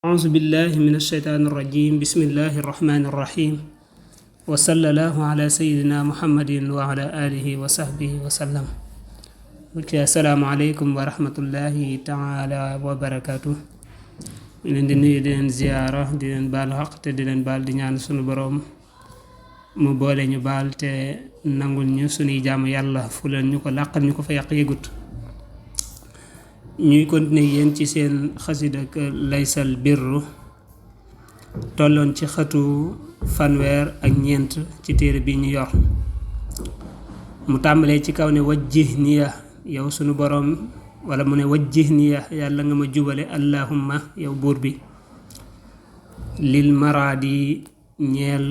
أعوذ بالله من الشيطان الرجيم بسم الله الرحمن الرحيم وصلى الله على سيدنا محمد وعلى آله وصحبه وسلم السلام عليكم ورحمة الله تعالى وبركاته ñu leen di nuyu di leen ziyaara di leen baal xaq te di leen baal di ñaan sunu boroom mu boole ñu baal te nangul ñu sunuy jaamu yàlla fulal ñu ko làqal ñu ko fa yàq yëgut ñuy continuer yéen ci seen xasida ak laysal birru tolloon ci xëtu fanweer ak ñeent ci téere bi ñu yor mu tàmbalee ci kaw ne wajjih niya yow sunu boroom wala mu ne wajjih niya yàlla nga ma jubale allahumma yow buur bi lil maraadi ñeel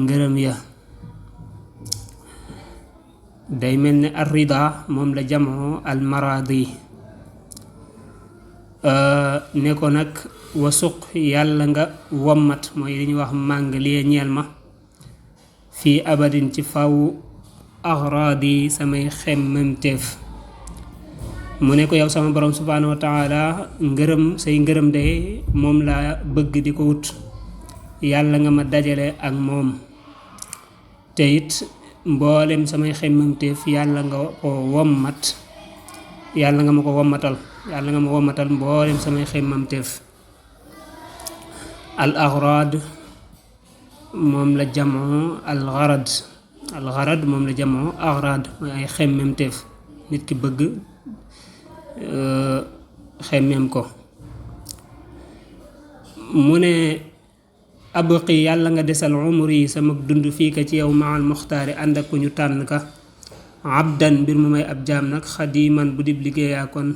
ngërëm ya day mel ne arrida moom la jamoo al maradi ne ko nag wasuq yàlla nga wommat mooy li ñuy wax màng lie ñeel ma fii abadin ci faw axraadi samay xemmemteef mu ne ko yow sama borom subhaanahu wa taala ngërëm say ngërëm de moom laa bëgg di ko wut yàlla nga ma dajale ak moom te it mboolem samay xemmemteef yàlla nga ko wommat yàlla nga ma ko wommatal yàlla nga ma wommatal mboolem samay xemmemteef al aghrad moom la jamoo al gharad moom la jamoo aghrad mooy ay xemmemteef nit ki bëgg xemmem ko mu ne abqi yàlla nga desal umur yi sama dund fii ka ci yow maal muxtaari ànd ak ku ñu tànn ka abdan mbir mu may ab jaam nag xadiman bu dib liggéeyaa kon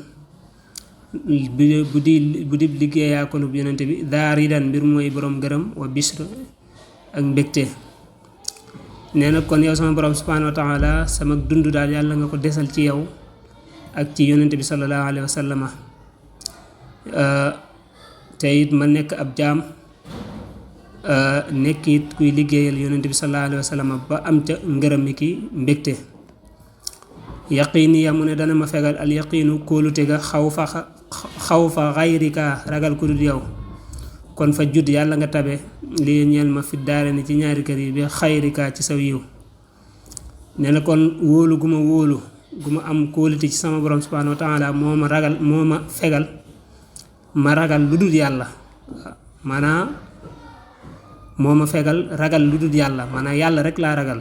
bu dib liggéeyaa kon bu yonente bi daaridan mbir mu may boroom gërëm wa bisr ak mbégte nee na kon yow sama borom subhanahu wa taala sama dund daal yàlla nga ko desal ci yow ak ci yonente bi sallallahu alayhi wa sallama te it ma nekk ab jaam nekk it kuy liggéeyal yonent bi sallallahu alayhi wa sallam ba am ca ngërëm mi ki mbégte yaqiin ya mu ne dana ma fegal al yaqiinu kóolute ga xaw fa xayrika ragal ku dul yow kon fa judd yàlla nga tabe lii ñeel ma fi daare ni ci ñaari kër yi bi xayrika ci saw yiw nee na kon wóolu gu ma am kóolute ci sama borom subhanahu wa taala moo ma fegal ma ragal lu dul yàlla maanaam moo ma fegal ragal lu dul yàlla maanaam yàlla rek laa ragal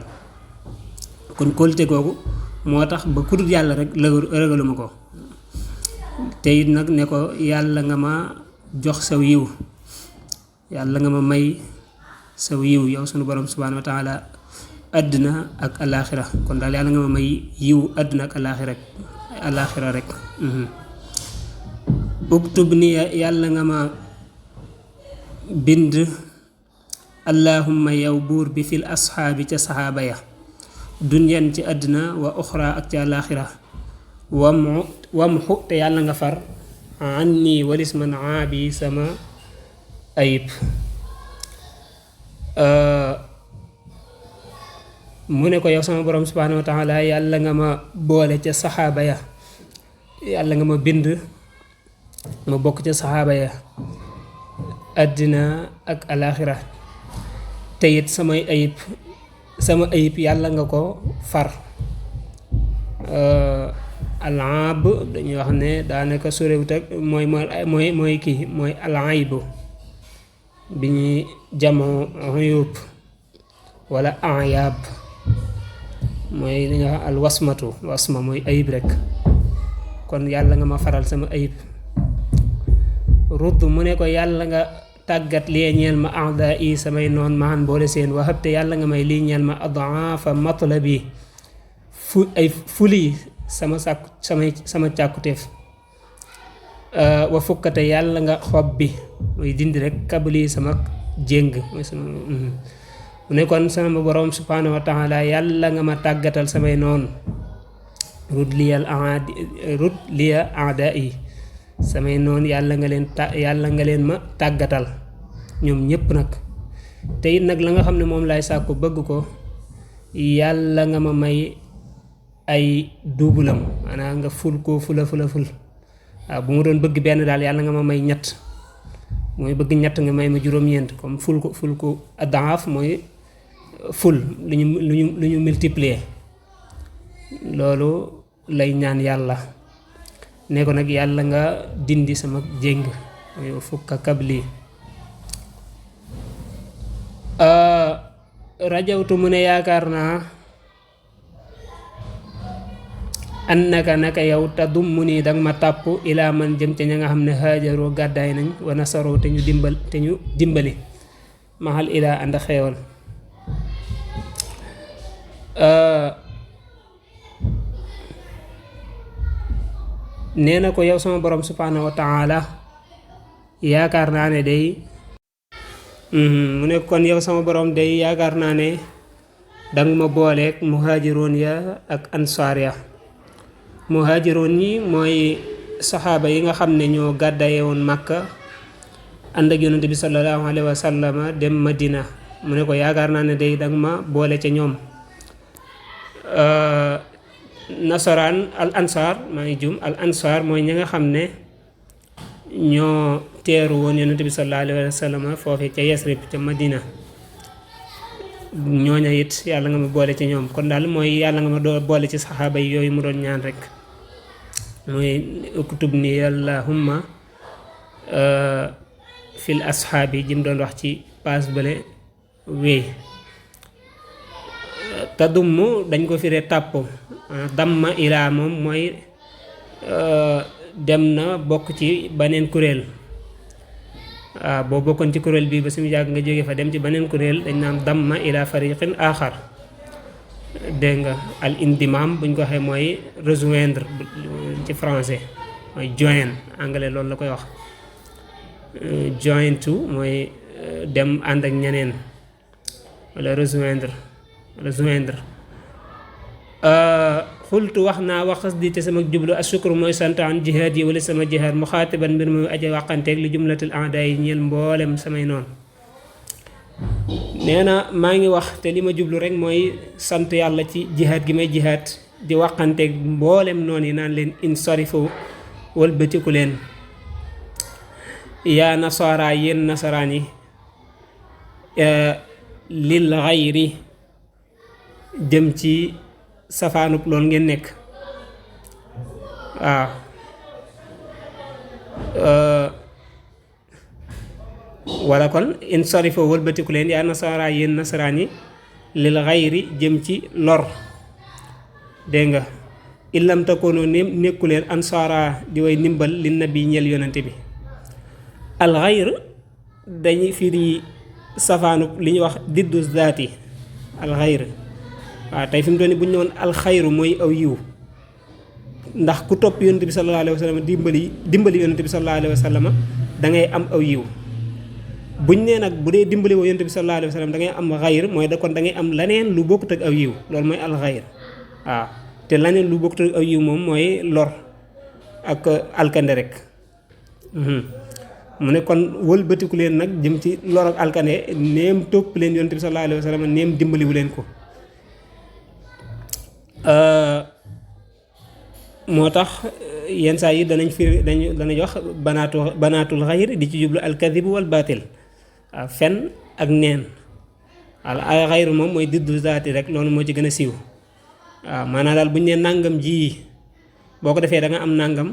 kon kóolute googu moo tax ba ku dul yàlla rek ragaluma ko te it nag ne ko yàlla nga ma jox saw yiw yàlla nga ma may saw yiw yow sunu borom subhanahu wa taala àddina ak alaaxira kon daal yàlla nga ma may yiw àddina ak alaaxira rek uktub ni yàlla nga ma bind allahumma yow buur bi fil asxaabi ca saxaaba ya dunyan ci àddina wa uxra ak ca alaaxira wamxu te yàlla nga far anni walis man aabi sama ayib mu ne ko yow sama borom subhanahu wa taala yàlla nga ma boole ca saxaaba ya yàlla nga ma bind ma bokk ca saxaaba ya àddina ak alaaxira te it sama ayib yàlla nga ko far alaab dañuy wax ne daanaka sorewut ak mooy kii mooy alaibu bi ñuy jamoo uyub wala ayaab mooy li nga wax al wasma mooy ayib rek kon yàlla nga ma faral sama ayib rudd mu ne ko yàlla nga tàggat lee ñeel ma aada yi samay noon maan boole seen waxab te yàlla nga may lii ñeel ma adaafa matlabi fuli sama càkkuteef wa fukkate yàlla nga xob bi mooy dindi rek kabali sama jéng mooy sama mu ne kon sama borom subhanahu wa taala yàlla nga ma tàggatal samay noon rud liya aada yi samay noon yàlla nga leen ma tàggatal ñoom ñépp nag te it nag la nga xam ne moom laay sàkku bëgg ko yàlla nga ma may ay duubulam maanaam nga ful koo fula bu ma doon bëgg benn daal yàlla nga ma may ñett mooy bëgg ñett nga may ma juróom-ñeent comme ful ko adaaf mooy ful lu ñu multiplier loolu lay ñaan yàlla ne ko nag yàlla nga dindi sama jéng mooy fukka kabli rajawtu mu ne yaakaar naa annaka naka yow tadummu nii danga ma tàpp ilaa man jëm ca ña nga xam ne haajaroo gàddaay nañ wa nasaroo te ñu dimbali maxal ilaa ànd xeewal nee na ko yow sama borom subhaanahu wa taala yaakaar naa ne day mu ne kon yow sama borom day yaakaar naa ne danga ma booleeg muhaajiroon ya ak ansaar ya muhaajiroon yi mooy saxaaba yi nga xam ne ñoo gàddaye woon Makka ànd ak yonent bi sallallahu alayhi wa sallam dem Madina mu ne ko yaakaar naa ne day danga ma boole ca ñoom nasaraan al ansaar maa ngi jum al ansaar mooy ñi nga xam ne ñoo teeru woon yonent bi sallallahu alayhi wa sallam foofu ca Yasrib ca Madina ñooña it yàlla nga ma boole ci ñoom kon daal mooy yàlla nga ma boole ci saxaaba yi yooyu mu doon ñaan rek mooy uktub ni allahumma fil ashaabi ji mu doon wax ci paas bële wéy tadummu dañ ko firee tàpp damma ilaa moom mooy dem na bokk ci beneen kuréel waaw boo bokkoon ci kuréel bii ba suñu yàgg nga jóge fa dem ci beneen kuréel dañ naan damma ila fariqin aaxar dégg nga al indimam buñ ko waxee mooy rejoindre ci français mooy join anglais loolu la koy wax join to mooy dem ànd ak ñeneen wala rejoindre xultu wax naa waxas di te sama jublu asukru mooy sant an jihaad yi wala sama jihaad mu xaatiban mbir muy aja wàqanteeg li jumlatul aada yi ñeel mboolem samay noonu nee na maa ngi wax te li ma jublu rek mooy sant yàlla ci jihaad gi may jihaad di wàqanteeg mboolem noonu yi naan leen in sarifu walbatiku leen yaa nasaara yéen nasaraan yi lil xayri jëm ci safaanub loolu ngeen nekk waaw wala kon in sarifo wëlbatiku leen yaa nasaara yéen nasaraan yi lil xayri jëm ci lor dégg nga illam takoonoo nekku leen ansaara di way ndimbal li nabi ñel yonante bi al xayr dañuy firi safaanub li ñuy wax diddu zaati al xayr waaw tey fi mu toll nii bu ñu ñëwoon alxayru mooy aw yiw ndax ku topp yonent bi sallallahu alayhi wa sallam dimbali yonent bi sallallahu alayhi wa sallam da ngay am aw yiw buñ nee nag bu dee dimbali woo yonent bi sallallahu alayhi wa sallam da ngay am xayr mooy da kon da ngay am laneen lu bokkut ak aw yiw loolu mooy alxayr waaw te laneen lu bokkut ak aw yiw moom mooy lor ak alkande rek mu ne kon wëlbatiku leen nag jëm ci lor ak alkande neem topp leen yonent bi sallallahu alayhi wa sallam neem dimbaliwu leen ko moo tax yenn saa yi danañ wax banaatul xayr di ci jublu alkadib wal baatil waaw fen ak neen al xayr moom mooy diddu zaati rek loolu moo ci gën a siiw waaw maanaam daal bu ñu nee nàngam ji boo ko defee da nga am nàngam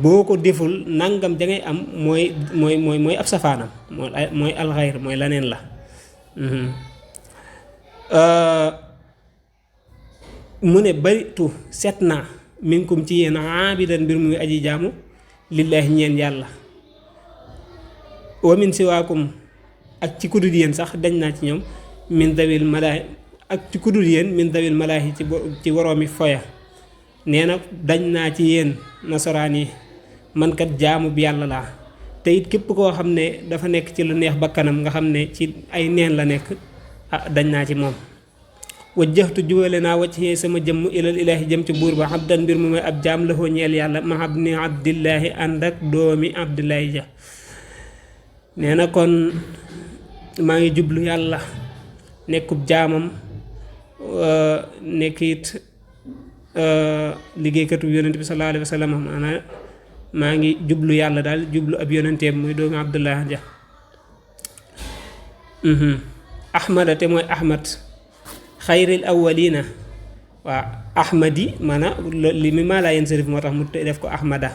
boo ko deful nàngam ja ngay am mooy ab safaanam mooy al xayr mooy laneen la mu ne baritu set naa minkum ci yéen aabidan mbir muy aji jaamu lillaahi ñeen yàlla wa min siwaakum ak ci kudul yéen sax dañ naa ci ñoom min dawil malaahi ak ci kudul yéen min dawil malaahi ci woroomi foya nee na dañ naa ci yéen nasaraan yi man kat jaamu bi yàlla laa te it képp koo xam ne dafa nekk ci lu neex bakkanam nga xam ne ci ay neen la nekk dañ naa ci moom wajjahtu jubale naa wacc sama jëmm ilal ilaahi jëm ci buur ba abdan mbir mu may ab jaam la ñeel yàlla ma abni abdillaahi ànd ak doomi abdullahi ja nee na kon maa ngi jublu yàlla nekkub jaamam nekk it liggéeykatu yonent bi sallallahu alayhi wa sallam maanaam maa ngi jublu yàlla daal jublu ab yonenteem muy doomi Abdullah ja ahmada te mooy ahmad xayril awwalina waa ahmadi maanaam li mi maa laa yen sarif moo tax mu def ko ahmada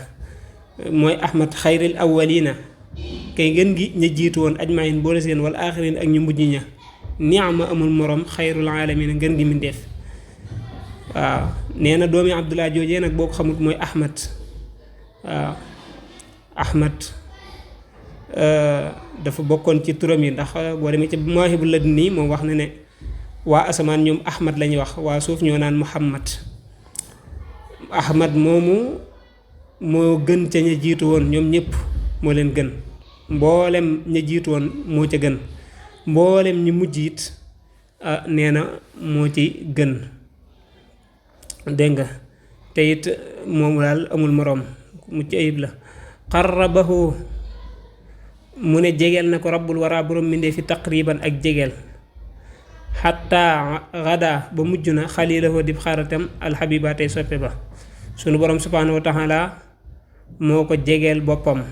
mooy ahmad xayril awwalina kay ngeen gi ña jiitu woon ajmain boole seen wala aaxirin ak ñu mujj ña ni'ma amul morom xayrul alamina ngeen gi mindeef waaw nee na doomi Abdullah joojee nag boo ko xamut mooy ahmad waaw ahmad dafa bokkoon ci turam yi ndax boo demee ci Mawaahibul Laduni moom wax na ne waa asamaan ñoom ahmad lañuy wax waa suuf ñoo naan muhammad ahmad moomu moo gën ca ña jiitu woon ñoom ñëpp moo leen gën mboolem ña jiitu woon moo ca gën mboolem ñi mujj it nee na moo ci gën dégg nga te it moom daal amul moroom mucc ayib la qarrabahu mu ne jegeel na ko rabbul wara borom mindee fi taqriban ak jegeel xataa gada ba mujj na xalilahu dib xaritam alxabiba tey soppe ba sunu borom subhanahu wa taala moo ko jegeel boppam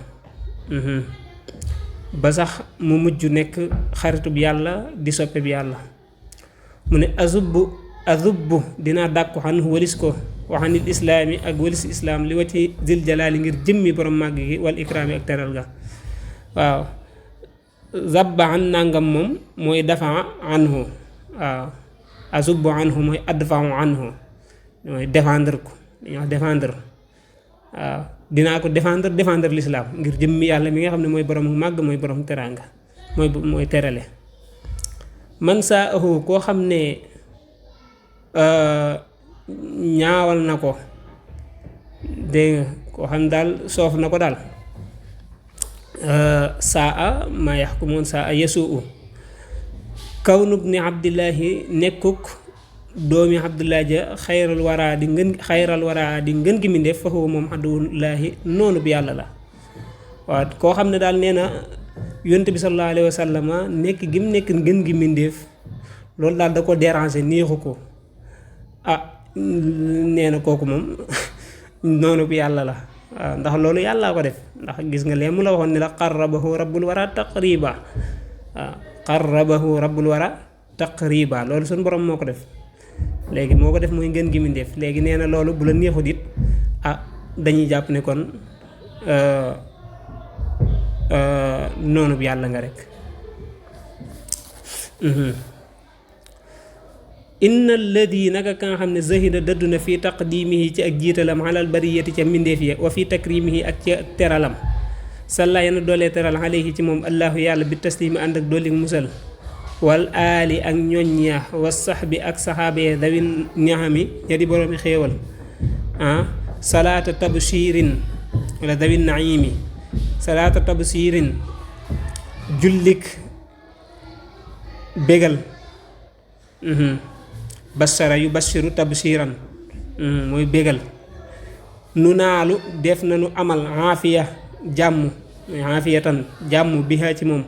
ba sax mu mujj nekk xaritub yàlla di soppe bi yàlla mu ne azubbu dinaa dàkku xan walis ko waxanit islaami ak walis islaam li wati zil jalaali ngir jëmmi borom màgg gi wal ikraami ak teral ga waaw zabba an nangam moom mooy dafa anhu waaw azubbu anhu mooy adfau anhu mooy défendre ko dañuy wax défendre waaw dinaa ko défendre l'islam ngir jëmmi yàlla mi nga xam ne mooy borom màgg mooy borom teranga mooy terale man saa ahu koo xam ne ñaawal na ko dégg nga koo xam daal soof na ko daal saa maa yaxkumoon saa yasuu kawnub ni abdillahi nekkuk doomi abdullah ja xayral waraa di ngën gi mindeef fa huwa moom aduwullaahi noonu bi yàlla la waaw koo xam ne daal nee na yonent bi sallallahu alayhi wa sallam nekk gi mu nekk ngën gi mindeef loolu daal da ko déranger neexu ko nee na kooku moom noonu bi yàlla la waaw ndax loolu yàllaa ko def ndax gis nga lee mu la waxoon ne la qarrabahu rabbul wara taqriba waaw qarrabahu rabbul wara taqriba loolu suñu borom moo ko def léegi moo ko def mooy ngeen gi mindeef léegi nee na loolu bu la neexut it dañuy jàpp ne kon noonu bi yàlla nga rek inna alladi naka ka nga xam ne zahida dëddu na fii taqdimihi ci ak jiitalam alal bariyati ca mindeef ya wa fii takrimihi ak ca teralam salla yana doolee teral alayhi ci moom allahu yàlla bi taslimi ànd ak dolli musal wal aali ak ñoñña wa saxbi ak saxaaba ya dawi ñaxami ña di boroomi xéewal salaata tabshirin wala dawi naimi salaata tabshirin jullik bégal bashara yu bashiru tabshiran mooy bégal nu naalu def na nu amal aafiya jàmm aafiyatan jàmm biha ci moom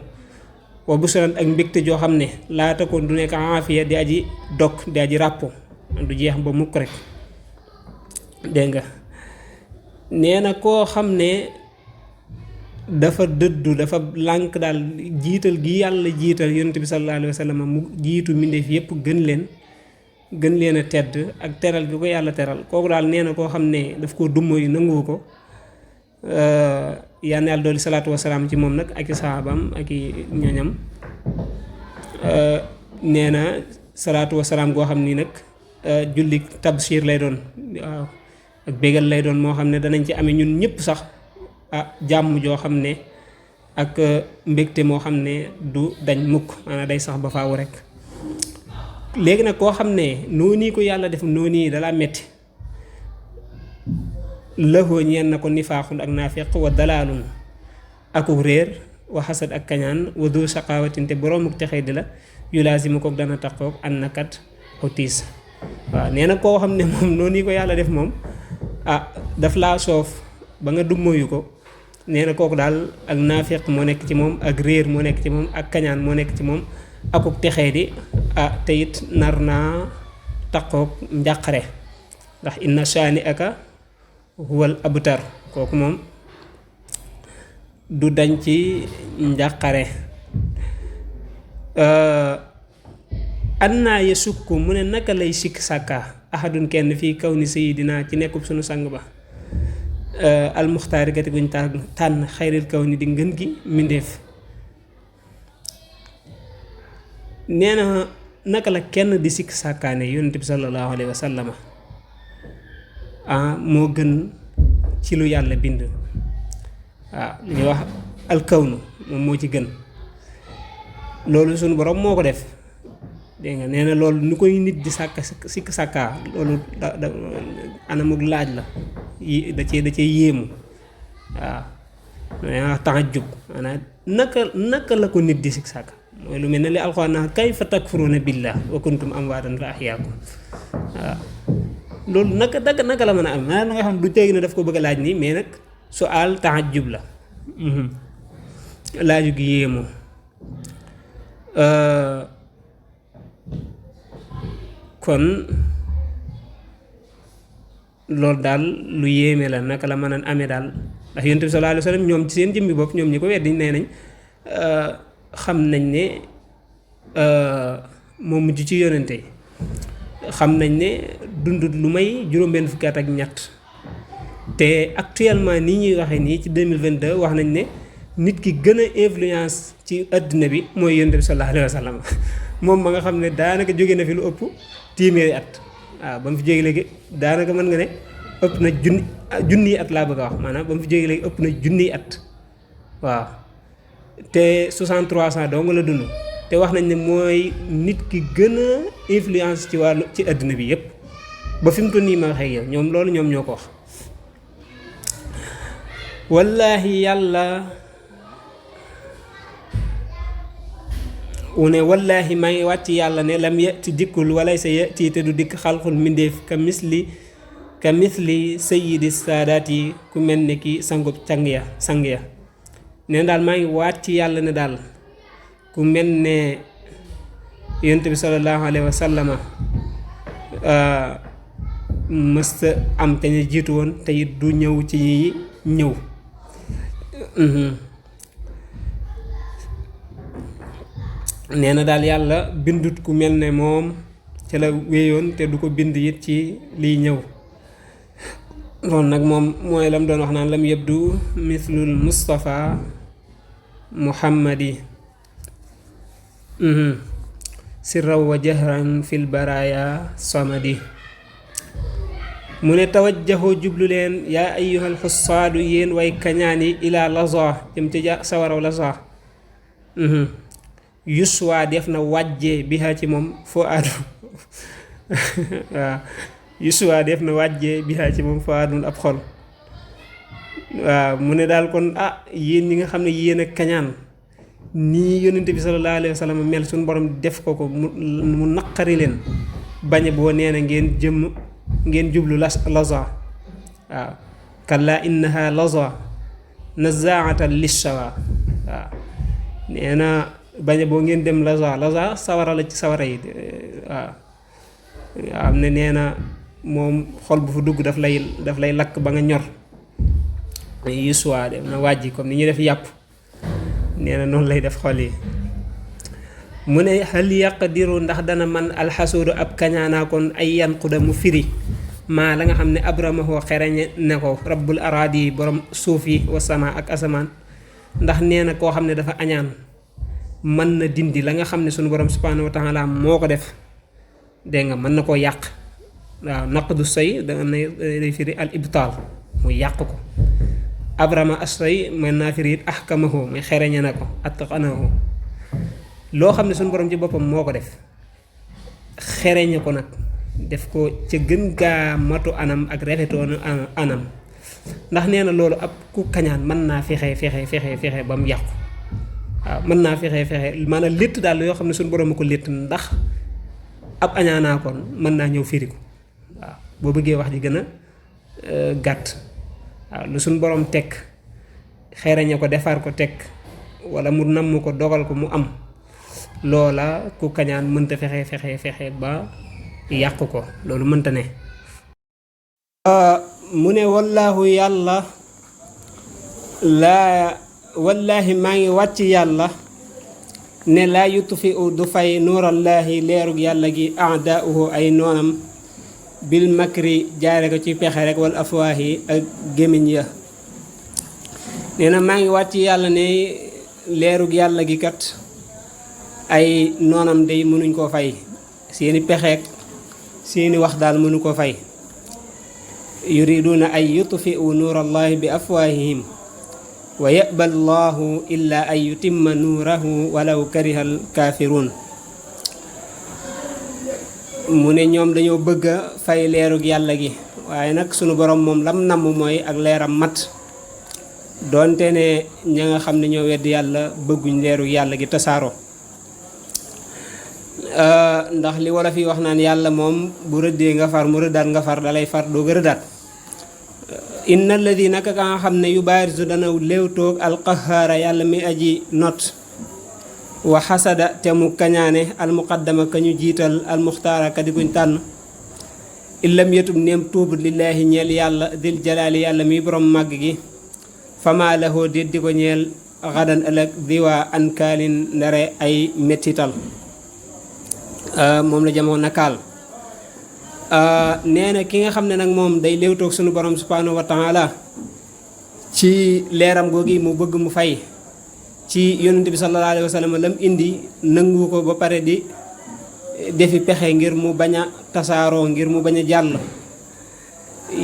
wa busran ak mbégte joo xam ne laata ko du nekk aafiya di aji dog di aji ràppo du jeex ba mukk rek dégg nga nee na koo xam ne dafa dëddu dafa lànk daal jiital gi yàlla jiital yonent bi sallallahu alayhi wa sallam mu jiitu mbindeef yépp gën leen a tedd ak teral gi ko yàlla teral kooku daal nee na koo xam ne daf koo dummo yu nanguwu ko yal na yàlla dooli salaatu wasalaam ci moom nag ak i saxaabaam ak i ñoñam nee na salaatu wasalaam goo xam ni nag julli tabshir lay doon waaw ak bégal lay doon moo xam ne danañ ci amee ñun ñëpp sax jàmm joo xam ne ak mbégte moo xam ne du dañ mukk maanaam day sax ba faaw rek léegi nag koo xam ne noonu ko yàlla def noonu dalaa metti lëxoo ñeen na ko nifaaxul ak naafiq wa dalaalun akuk réer wa xasad ak kañaan wa du saqaawatin te boroomuk texee di la yu laasimu kook dana taqook an nakat aw tiis waaw nee na koo xam ne moom noonu ko yàlla def moom daf laa soof ba nga dummoyu ko nee na kooku daal ak naafiq moo nekk ci moom ak réer moo nekk ci moom ak kañaan moo nekk ci moom akuk texee di te it nar naa taqook njàqare ndax inna shaani aka huwal abtar kooku moom du dañ ci njàqare. annaa ya sukk mu ne naka lay sikk sàkka ahadun kenn fii kaw ni sayidina ci nekkub sunu sang ba almuxtaari gati guñ tànn xayril kaw ni di ngën gi mbindéef. nee na naka la kenn di sikk sàkkaane yonent bi sallallahu alayhi wa sallama moo gën ci lu yàlla bind. waaw li ñuy wax alkawnu moom moo ci gën. loolu sunu borom moo ko def dégg nga. nee na loolu ni koy nit di sikk sàkkaa loolu da anamug laaj la da cee yéemu. waaw daa taxajjub maanaam naka la ko nit di sikk sàkka mooy lu mel ne li alxuraan naa kayfa takfuruuna billah wa kuntum amwaatan fa ahyaakum. waaw loolu naka la mën a am maanaam nga xam du tegi na daf ko bëgg a laaj nii mais nag su àll taxajjub la laaju gi yéemu. kon loolu daal lu yéeme la naka la mën a amee daal ndax yonent bi sallallahu alayhi wa sallam ñoom ci seen jëmmi bopp ñoom ñi ko weddi nee nañ xam nañ ne moo mujj ci yonente yi xam nañ ne dundut lu may juróom-benn fukki at ak ñett te actuellement nii ñuy waxee nii ci 2022 wax nañ ne nit ki gën a influence ci àddina bi mooy yonent bi sallallahu alayhi wa sallam moom ma nga xam ne daanaka jóge na fi lu ëpp téeméeri at. waaw ba mu fi jógee léegi daanaka mën nga ne ëpp na junniy at laa bëgg a wax maanaam ba mu fi jógee léegi ëpp na junniy at. waaw te 63 ans dong la dund te wax nañ ne mooy nit ki gën a influence ci àddina bi yépp ba fi mu toll nii ma waxee yow ñoom loolu ñoom ñoo ko wax. wallaahi yàlla ne wallaahi maa ngi wàcc yàlla ne lam yati dikkul walay sa yati te du dikk xalxul mbindéef ka misli sayidi saadaat yi ku mel ne ki sangub sang ya ne daal maa ngi waat ci yàlla ne daal ku mel ne yonent bi sallallahu alayhi wa sallama mësta am te ñu jiitu woon te it du ñëw ci ñi ñëw. nee na daal yàlla bindut ku mel ne moom ca la wéyoon te du ko bind it ci liy ñëw. loolu nag moom mooy lam doon wax naan lam yabdu mithlul Mustafa Muhammadi sirraw wa jahran fil baraya samadi. mu ne tawajjahu jublu leen yaa ayyuhal xussaadu yéen way kañaan yi ilaa laza jëm ci sawaraw laza. yuswa def na wàjjee biha ci moom foo aadu waaw yuswa def na wàjjee biha ci moom foo aadun ab xol. waaw mu ne daal kon yéen ñi nga xam ne yéen a kañaan nii yonente bi sallallahu alayhi wa sallam mel suñu borom def ko mu naqari leen bañe boo nee na ngeen jublu laza. waaw kalla innaha laza nazaatan lishawa. waaw nee na bañe boo ngeen dem laza sawara la ci sawara yi. waaw am ne nee na moom xol bu fa dugg daf lay lakk ba nga ñor. yuswa dem na wàjji comme ni ñuy def yàpp nee na noonu lay def xol yi. mu ne hal yaqdiru ndax dana man alxasuudu ab kañaanaa kon ay yanquda mu firi maa la nga xam ne abramahu xereñe ne ko rabbul araadi yi borom suuf yi wa sama ak asamaan. ndax nee na koo xam ne dafa añaan mën na dindi la nga xam ne sunu borom subhanahu wa taala moo ko def dégg nga mën na koo yàq. waaw naqdu say day firi al ibtaal mu yàq ko. abrama asray mën naa firi it ahkamahu muy xereñe na ko atqanahu. loo xam ne sunu borom ci boppam moo ko def xereñe ko nag def ko ca gën gaa matu anam ak rafetoonu anam. ndax nee na loolu ab ku kañaan mën naa fexe ba mu yàqu. waaw mën naa fexe maanaam létt daal yoo xam ne suñu borom a ko létt ndax ab añaanaa kon mën naa ñëw firi ko. waaw boo bëggee wax ji gën a gàtt. waaw lu suñu borom teg xereñe ko defar ko teg wala mu namm ko dogal ko mu am loola ku kañaan mënta fexe ba yàq ko loolu mënta ne. mu ne wallaahu yàlla laa wallaahi maa ngi wàcc yàlla ne laa yutfi u du fay nuurallaahi leerug yàlla gi aadaauhu ay noonam bil makri jaare ko ci pexe rek wal afwaahi ak gémmiñ ya nee na maa ngi wàcc yàlla ne leerug yàlla gi kat ay noonam day mënuñ koo fay seeni pexeek seeni wax daal mënu koo fay yuriduuna ay yutfi'u nuurallahi bi afwaahihim wa ya'ba allahu illa an yutimma nuurahu walaw karihal kaafiruun mu ne ñoom dañoo bëgg a fay leerug yàlla gi waaye nag sunu borom moom lam namm mooy ak leeram mat doonte ne ña nga xam ne ñoo weddi yàlla bëgguñ leerug yàlla gi tasaaroo ndax li wolof yi wax naan yàlla moom bu rëddee nga far mu rëddaat nga far dalay far doo ga rëddaat inna alladi naka ka nga xam ne yu baarisu dana léewtoog alqahaara yàlla mi aji not wa xasada te mu kañaane almuqaddama ka ñu jiital almuxtaara ka di kuñ tànn illam yetub neem tuub lillaahi ñeel yàlla dil jalaali yàlla mi borom màgg gi fama lahoo déet di ko ñeel xadan ëllëg diwa ankaalin ndare ay mettital moom la jamoon nakaal nee na ki nga xam ne nag moom day léewtoog sunu borom subhanahu wa taala ci leeram googi mu bëgg mu fay ci yonent bi sallallahu alayhi wa sallam lam indi nangu ko ba pare di defi pexe ngir mu bañ a tasaaroo ngir mu bañ a jàll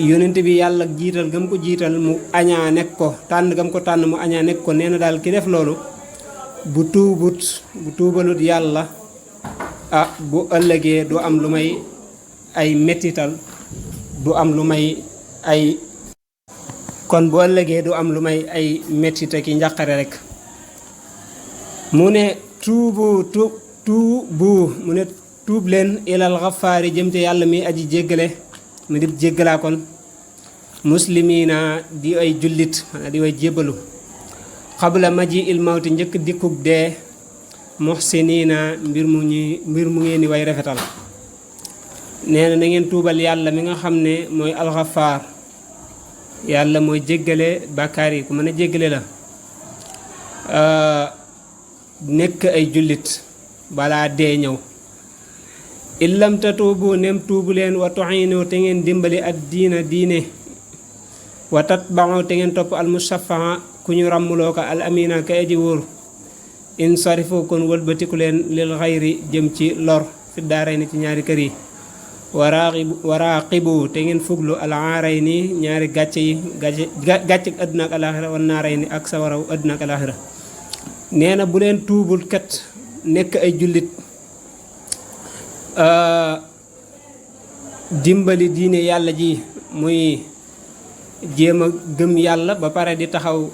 yonent bi yàlla jiital gam ko jiital mu añaa nekk ko tànn gam ko tànn mu añaa nekk ko nee na daal ki def loolu bu tuubalut yàlla bu ëllëgee du am lu may ay mettital du am lu may ay kon bu ëllëgee du am lu may ay mettita ki njàqare rek mu ne mu ne tuub leen ilal xafaari jëm te yàlla mi aji jéggale mu di jéggalaa kon muslimiina di ay jullit di ay jébbalu xabla maji il mawti njëkk dikkug dee muhsiniina mbir mu ngeen di way rafetal nee na ngeen tuubal yàlla mi nga xam ne mooy alxafaar yàlla mooy jéggale bàkkaar yi ku mën a jéggale la nekk ay jullit balaa dee ñëw illam tatuubu nem tuubu leen wa tuxiinu te ngeen dimbali ad diine wa tatbaxu te ngeen topp al musafaa ku ñu ràmmuloo ko al amina ka aji wóor in sarifu kon wëlbatiku leen lil xayri jëm ci lor fi daaray ni ci ñaari kër yi waraaqibu te ngeen fuglu al aaray ni ñaari gàcce yi gàcce ak àdduna ak alaaxira wan naaray ni ak sawaraw àdduna ak alaaxira nee na bu leen tuubul kat nekk ay jullit dimbali diine yàlla ji muy jéem a gëm yàlla ba pare di taxaw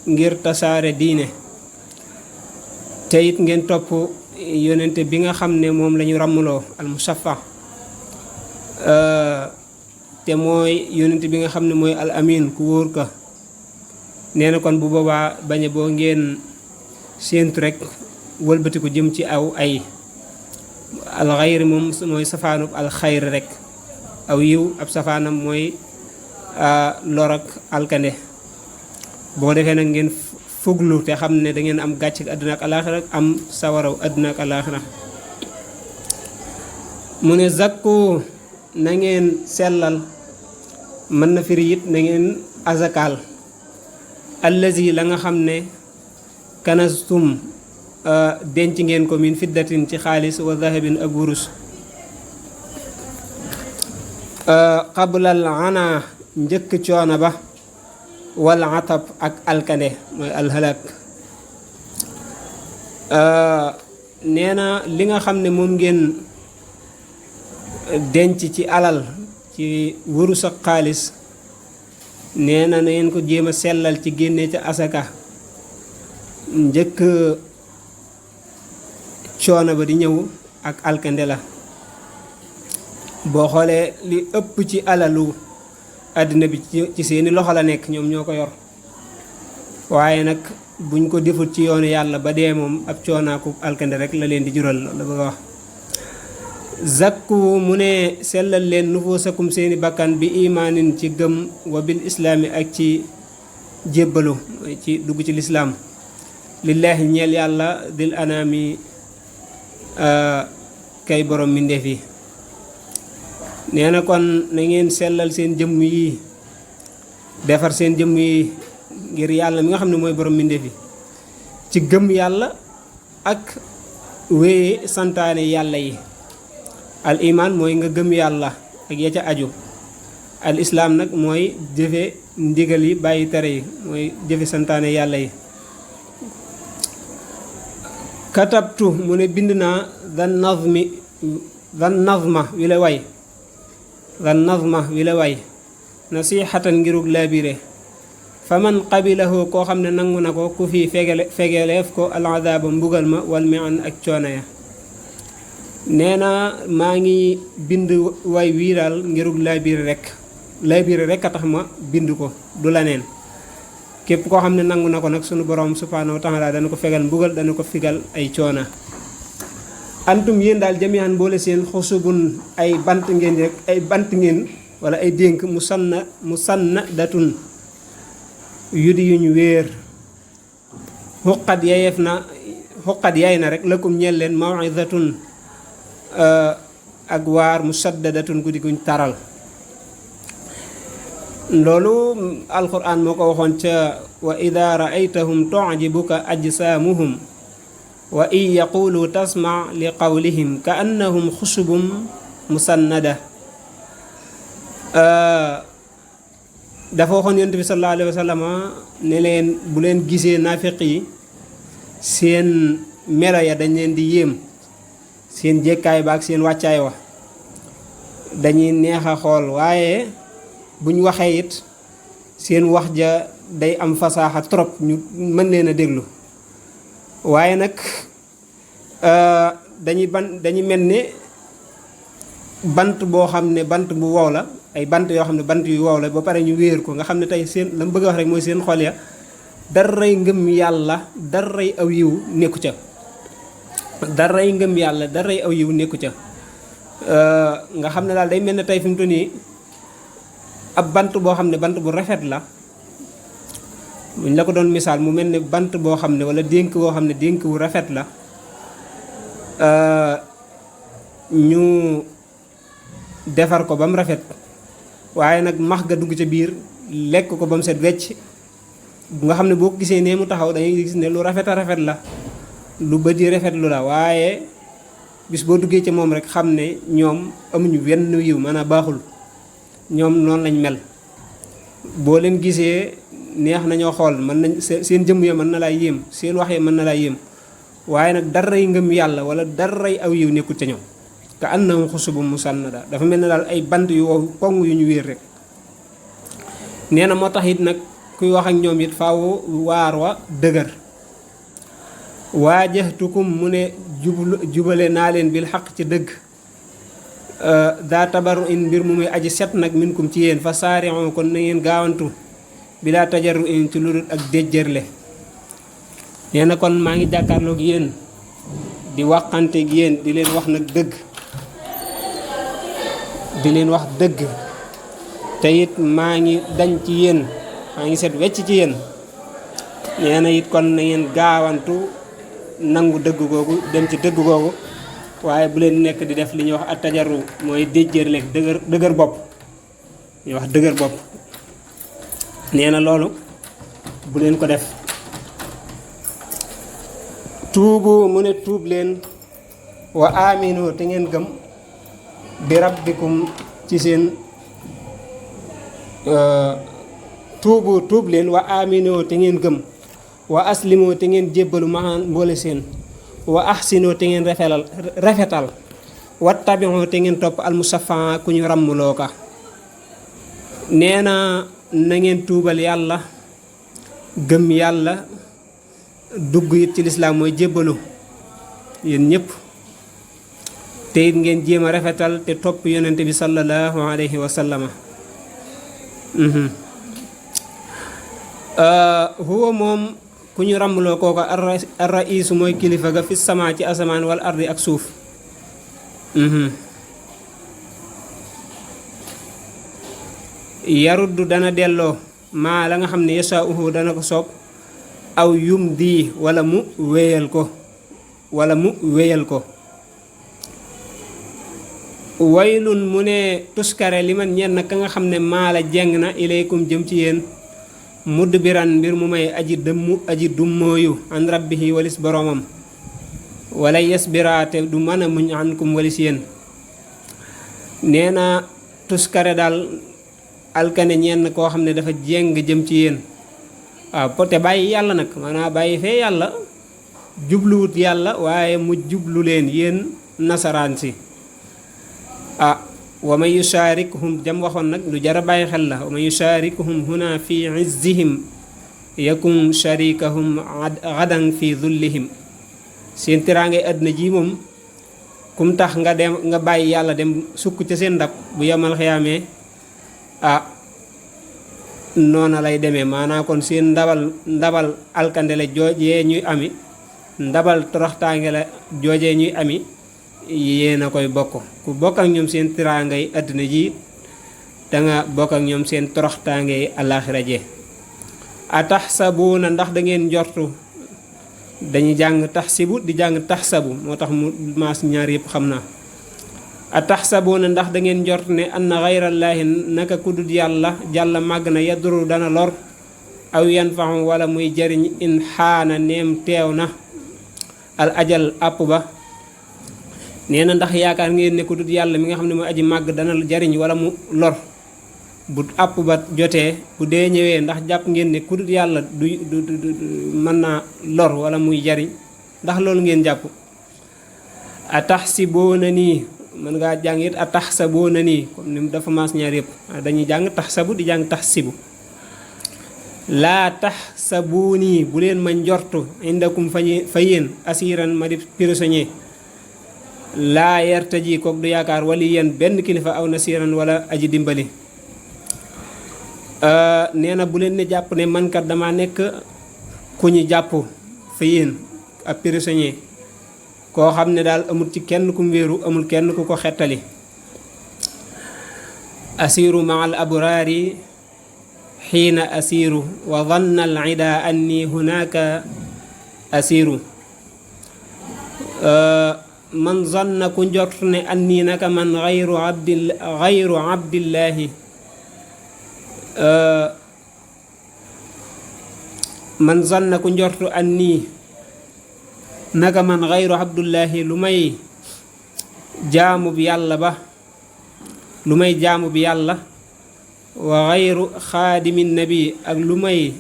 ngir tasaare diine te it ngeen topp yonente bi nga xam ne moom la ñu ràmmuloo al musaffa te mooy yonente bi nga xam ne mooy al amin ku wóor ka nee na kon bu boobaa bañe boo ngeen séentu rek wëlbati ko jëm ci aw ay alxayri moom mooy safaanub alxayri rek aw yiw ab safaanam mooy lor ak alkande boo defee nag ngeen fuglu te xam ne da ngeen am gàcc ak àdduna ak alaaxira am sawaraw àdduna ak alaaxira mu ne zakku na ngeen sellal mën na firi it na ngeen azakal allazi la nga xam ne kanastum denc ngeen ko min fiddatin ci xaalis wa dahabin ak wurus qablal ana njëkk coono ba wal atab ak alkande mooy alhalak nee na li nga xam ne moom ngeen denc ci alal ci wurus ak xaalis nee na ngeen ko jéem a sellal ci génne ca asaka njëkk coono ba di ñëw ak alkande la boo xoolee li ëpp ci alalu àddina bi ci seeni loxo la nekk ñoom ñoo ko yor waaye nag buñ ko defut ci yoonu yàlla ba dee moom ab coonaaku alkande rek la leen di jural la bëgg a wax zakku mu ne sellal leen nufuusakum seeni bakkan bi imaanin ci gëm wa bil islaami ak ci jébbalu ci dugg ci lislaam lillaahi ñeel yàlla dil anaami kay borom mbindéef yi. nee na kon na ngeen sellal seen jëmm yi, defar seen jëmm yi ngir yàlla mi nga xam ne mooy borom mbindéef yi, ci gëm yàlla ak wéye santaane yàlla yi. al iman mooy nga gëm yàlla ak ya ca aju. al islaam nag mooy jëfe ndigal yi bàyyi tere yi, mooy jëfe santaane yàlla yi. katabtu mu ne bind naa dan nazma wi la way nasihatan ngirug laabire fa man qabilahu koo xam ne nangu na ko ku fi fegeleef ko aladaaba mbugal ma wal mian ak coono ya. nee na maa ngi bind way wii daal ngirug laabire rek a tax ma bind ko, du la neen. képp koo xam ne nangu na ko nag sunu borom subhaanahu wa taala dana ko fegal mbugal, dana ko fegal ay coona. antum yéen daal jamihan boole seen xusubun ay bant ngeen wala ay dénk mu sanna datun yudi yuñ wéer xuqat yaay na rek lakum ñeel leen mawizatun ak waar musaddadatun guddi guñ taral. loolu alquran moo ko waxoon ca wa ida raaytahum tujibuka ajsaamuhum wa in yaqulu tasma li qawlihim ka annahum xusubum musannada. dafa waxoon yonent bi sallallahu alayhi wa sallam ne leen bu leen gisee naafiq yi seen melo ya dañ leen di yéem, seen jekkaay ba ak seen wàccaay wa dañuy neex a xool, waaye buñ waxee it seen wax ja day am fasaaxa trop, ñu mën leen a déglu. waaye nag dañuy mel ne bant boo xam ne bant bu wow la, ay bant yoo xam ne bant yu wow la ba pare ñu wéer ko, nga xam ne tey seen la mu bëgg a wax rek mooy seen xol ya daray ngëm yàlla daray aw yiw nekku ca. daray ngëm yàlla daray aw yiw nekku ca. nga xam ne daal day mel ne tey fi mu toll nii ab bant boo xam ne bant bu rafet la, buñ la ko doon misaal mu mel ne bant boo xam ne wala dénk boo xam ne dénk bu rafet la, ñu defar ko ba mu rafet, waaye nag max ga dugg ca biir lekk ko ba mu set wecc. nga xam ne boo ko gisee nee mu taxaw dañuy gis ne lu rafet a rafet la, lu bët yi rafet lu la, waaye bis boo duggee ca moom rek xam ne ñoom amuñu wenn yiw, maanaam baaxul. ñoom noonu lañ mel. boo leen gisee neex nañoo xool, mën nañ seen jëmm ya mën na laa yéem, seen wax ya mën na laa yéem, waaye nag daray ngëm yàlla wala daray aw yiw nekkul ca ñoom. ka annahum xusubun musannada, dafa mel ne daal ay bant yu wow koŋ yu ñu wéer rek. nee na moo tax it nag kuy wax ak ñoom it faaw waar wa dëgër. waajahtukum mu ne jubale naa leen bil xaq ci dëgg. daa tabaru in mbir mu muy aji set nag minkum ci yéen fa saari'u kon na ngeen gaawantu bilaa tajaru in ci lu dul ak déjjërle. nee na kon maa ngi jàkkaarloog yéen di waxante ak yéen di leen wax nag dëgg, di leen wax dëgg, te it maa ngi dañ ci yéen, maa ngi set wecc ci yéen. nee na it kon na ngeen gaawantu nangu dëgg googu, dem ci dëgg googu, waaye bu leen nekk di def li ñuy wax at tajaru mooy déjjërle dëgër bopp, ñuy wax dëgër bopp. nee na loolu bu leen ko def. tuubu mu ne tuub leen wa aminu te ngeen gëm bi rabbikum ci seen tuub leen wa aminu te ngeen gëm wa aslimu te ngeen jébbalu maxaan mboole seen wa ahsinu te ngeen rafetal wattabi'u te ngeen topp almusafa ku ñu ràmmuloo ka. nee na ngeen tuubal yàlla, gëm yàlla, dugg it ci lislaam mooy jébbalu yéen ñëpp, te it ngeen jéem a rafetal te topp yonente bi sallallahu alayhi wa sallama. huwa moom ku ñu ràmmloo kooka ar-ra'iisu mooy kilifa ga fi sama ci asamaan wal ardi ak suuf. yaruddu dana delloo maa la nga xam ne yasauhu dana ko soob aw yumdi wala mu wéyal ko waylun mu ne tuskare li man ñenn ka nga xam ne maala jeng na ilaykum jëm ci yéen mudbiran mbir mu may aji dummóoyu an rabbihi walis boroomam wala yasbiraate du mën a muñ ankum walis yéen. nee na tuskare daal alkane ñenn koo xam ne dafa jeng jëm ci yéen waaw pote bàyyi yàlla nag maanaam bàyyi fee yàlla jubluwut yàlla waaye mu jublu leen yéen nasaraan si. wa man yushaarikhum jam waxoon nag lu jara bàyyi xel la wa man yushaarikhum huna fi izzihim yakun sharikahum gadan fi dhullihim. seen tiraangay àddina ji moom kum tax nga bàyyi yàlla dem sukk ca seen ndab bu yamal xiyaamee noona lay demee maanaam kon seen ndabal alkande la joojee ñuy ami ndabal toroxtaange la joojee ñuy ami yéen a koy bokk ku bokk ak ñoom seen tiraangay àddina ji danga bokk ak ñoom seen toroxtaangay àllaaxira jee. ataxsabuuna ndax da ngeen njortu dañuy jàng taxsibu di jàng taxsabu moo tax mu maas ñaar yëpp xam naa. ataxsabuuna ndax da ngeen njort ne anna xayrallaahi naka ku dul yàlla jàlla màgg na yaduru dana lor aw yanfaxu wala muy jariñ in xaana neem teew na al ajal àpp ba. nee na ndax yaakaar ngeen ne ku dul yàlla mi nga xam ne mooy aji màgg dana jariñ wala mu lor bu àpp ba jotee bu dee ñëwee ndax jàpp ngeen ne ku dul yàlla du mën naa lor wala muy jariñ ndax loolu ngeen jàpp. ataxsibuuna nii mën ngaa jàng it ataxsabuuna nii comme ni dafa maas ñaar yëpp dañuy jàng taxsabu di jàng taxsibu. laa taxsabuuni bu leen ma njortu indakum fa yéen asiran ma di prisonnier laa yartaji kook du yaakaar wali yéen benn kilifa aw nasiran wala aji dimbali. nee na bu leen ne jàpp ne mankat dama nekk ku ñu jàpp fa yéen ab prisonnier koo xam ne daal amul ci kenn ku wéeru amul kenn ku ko xettali. asiru ma al abraari xiina asiru wa dhanna al ida anni hunaka asiru. man zanna ku njort ne anni naka man xayru abdillaahi man zanna ku njortu anni naka man xayru abdullaahi lu may jaamu bi yàlla wa xayru xaadimin nabi ak lu may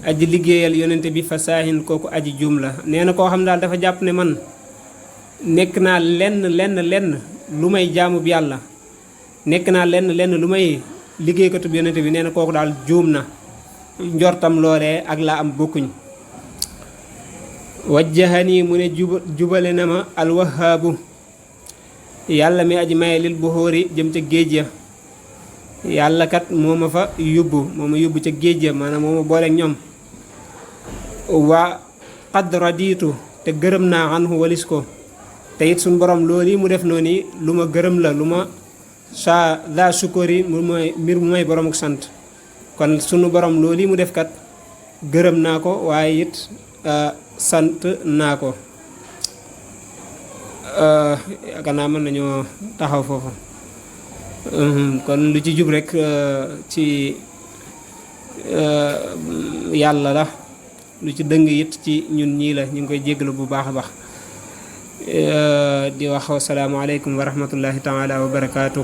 aji liggéeyal yonente bi fa saahin kooku aji juum la. nee na koo xam daal dafa jàpp ne man nekk naa lenn lu may jaamu bi yàlla nekk naa lenn lu may liggéeykatu bi yonente bi nee na kooku daal juum na njortam loolee ak laa am bokkuñ. wajjahani mu ne jubale na ma alwahaabu yàlla mi aji maye lil buxóori jëm ca géej ya. yàlla kat moo ma fa yóbbu ca géej ya maanaam moo ma booleek ñoom. wa qad raditu te gërëm naa anhu walis ko te it suñ borom loolu yi mu def noonu lu ma gërëm la lu ma saa daa sukkoori mbir mu may borom ak sant kon sunu borom loolu yi mu def kat gërëm naa ko waaye it sant naa ko. yaakaar naa mën nañoo taxaw foofu kon lu ci jub rek ci yàlla la lu ci dëng it ci ñun ñii la ñu ngi koy jéggalu bu baax a baax. di wax asalaamaaleykum wa rahmatullahi taala wa barakaatu.